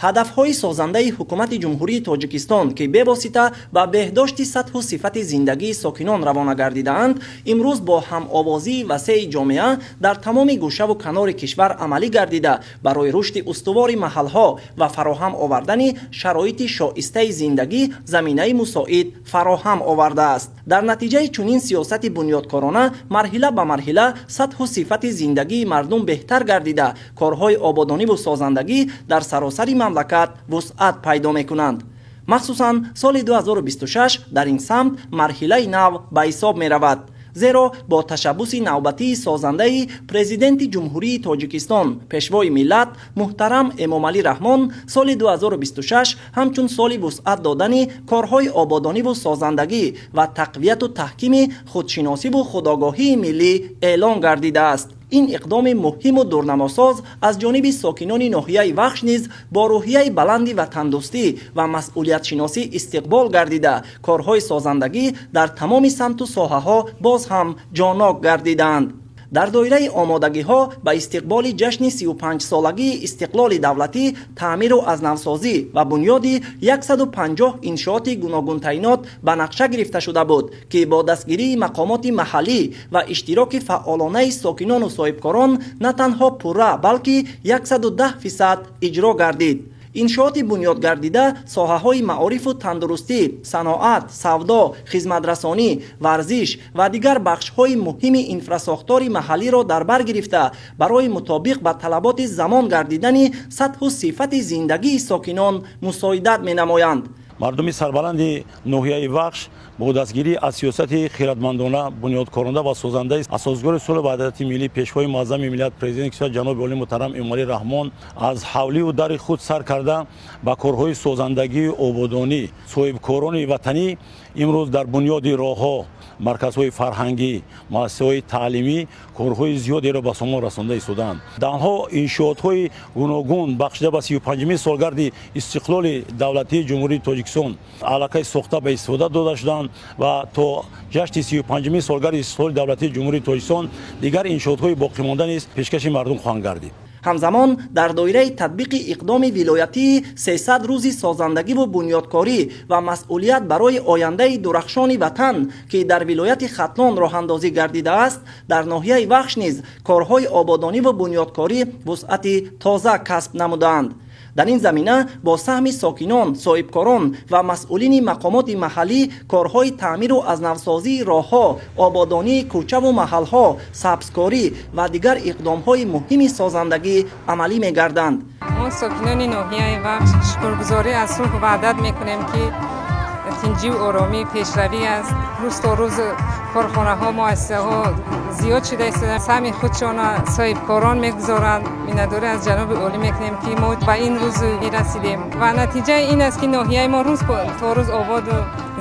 Ҳадафҳои созандаи Ҳукумати Ҷумҳурии Тоҷикистон, ки бевосита ба беҳдошти сатҳу сифати зиндагии сокинон равона гардидаанд, имрӯз бо ҳамовозии васеи ҷомеа дар тамоми гӯшаву канори кишвар амалӣ гардида, барои рушди устувори маҳалҳо ва фароҳам овардани шароити шоистаи зиндагӣ заминаи мусоид фароҳам овардааст. Дар натиҷаи чунин сиёсати бунёдкорона марҳила ба марҳила сатҳу сифати зиндагии мардум беҳтар гардида, корҳои ободониву созандагӣ дар саросари мамлакат вусъат пайдо мекунанд. Махсусан соли 2026 дар ин самт марҳилаи нав ба ҳисоб меравад, зеро бо ташаббуси навбатии созандаи Президенти Ҷумҳурии Тоҷикистон, Пешвои миллат муҳтарам Эмомалӣ Раҳмон соли 2026 ҳамчун соли вусъат додани корҳои ободониву созандагӣ ва тақвияту таҳкими худшиносиву худогоҳии миллӣ эълон гардидааст. Ин иқдоми муҳиму дурнамосоз аз ҷониби сокинони ноҳияи Вахш низ бо рӯҳияи баланди ватандӯстӣ ва масъулиятшиносӣ истиқбол гардида, корҳои созандагӣ дар тамоми самту соҳаҳо боз ҳам ҷоннок гардиданд. Дар доираи омодагиҳо ба истиқболи ҷашни 35-солагии истиқлоли давлатӣ таъмиру азнавсозӣ ва бунёди 150 иншооти гуногунтаинот ба нақша гирифта шуда буд, ки бо дастгирии мақомоти маҳаллӣ ва иштироки фаъолонаи сокинону соҳибкорон на танҳо пурра, балки 110% иҷро гардид. Иншооти бунёдгардида соҳаҳои маорифу тандурустӣ, саноат, савдо, хизматрасонӣ, варзиш ва дигар бахшҳои муҳими инфрасохтори маҳаллиро дар бар гирифта, барои мутобиқ ба талаботи замон гардидани сатҳу сифати зиндагии сокинон мусоидат менамоянд. Мардуми сарбаланди ноҳияи Вахш бо дастгирӣ аз сиёсати хиратмандона, бунёдкоронда ва созандаи Асосгузори сулҳу ваҳдати миллӣ, Пешвои муаззами миллат, Президенти кишвар ҷаноби олӣ муҳтарам Эмомалӣ Раҳмон аз ҳавливу дари худ сар карда ба корҳои созандагию ободонӣ, соҳибкорони ватанӣ имрӯз дар бунёди роҳҳо, марказҳои фарҳангӣ, муассисаҳои таълимӣ корҳои зиёдеро ба сомон расонда истодаанд. Даҳҳо иншоотҳои гуногун, бахшида ба 35-умин солгарди истиқлоли давлатии Ҷумҳурии Тоҷикистон, аллакай сохта ба истифода дода шуданд ва то ҷашни 35-умин солгарди истиқлоли давлатии Ҷумҳурии Тоҷикистон дигар иншоотҳои боқимонда низ пешкаши мардум хоҳанд гардид. Ҳамзамон, дар доираи татбиқи иқдоми вилоятии 300 рӯзи созандагиву бунёдкорӣ ва масъулият барои ояндаи дурахшони ватан, ки дар вилояти Хатлон роҳандозӣ гардидааст, дар ноҳияи Вахш низ корҳои ободониву бунёдкорӣ вусъати тоза касб намудаанд. Дар ин замина бо саҳми сокинон, соҳибкорон ва масъулини мақомоти маҳаллӣ корҳои таъмиру азнавсозии роҳҳо, ободонии кӯчаву маҳалҳо, сабзкорӣ ва дигар иқдомҳои муҳими созандагӣ амалӣ мегарданд. Мо, сокинони ноҳияи Вахш, шукргузорӣ аз сулҳу ваҳдат мекунем, ки тинҷиву оромӣ, пешравӣ аст. Рӯз то рӯз корхонаҳо, муассисаҳо зиёд шуда истодаанд, саҳми худшона соҳибкорон мегузоранд. Миннатдорӣ аз ҷаноби олӣ мекунем, ки мо ба ин рӯз мерасидем ва натиҷаи ин аст, ки ноҳияи мо рӯз то рӯз ободу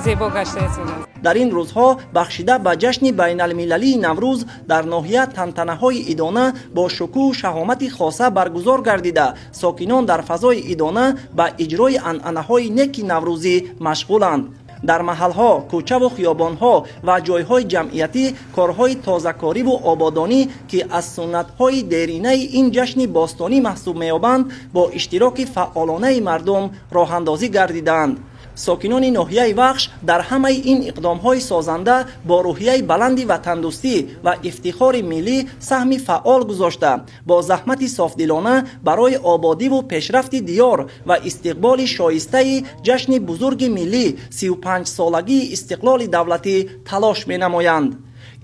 зебо гашта истодааст. Дар ин рӯзҳо, бахшида ба ҷашни байналмилалии Наврӯз, дар ноҳия тантанаҳои идона бо шукӯҳу шаҳомати хоса баргузор гардида, сокинон дар фазои идона ба иҷрои анъанаҳои неки наврӯзӣ машғуланд. Дар маҳалҳо, кӯчаву хиёбонҳо ва ҷойҳои ҷамъиятӣ корҳои тозакориву ободонӣ, ки аз суннатҳои деринаи ин ҷашни бостонӣ маҳсуб меёбанд, бо иштироки фаъолонаи мардум роҳандозӣ гардидаанд. Сокинони ноҳияи Вахш дар ҳамаи ин иқдомҳои созанда бо рӯҳияи баланди ватандӯстӣ ва ифтихори миллӣ саҳми фаъол гузошта, бо заҳмати софдилона барои ободиву пешрафти диёр ва истиқболи шоистаи ҷашни бузурги миллӣ, 35-солагии истиқлоли давлатӣ талош менамоянд.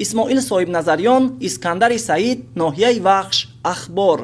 Исмоил Соҳибназарён, Искандари Саид, ноҳияи Вахш, Ахбор.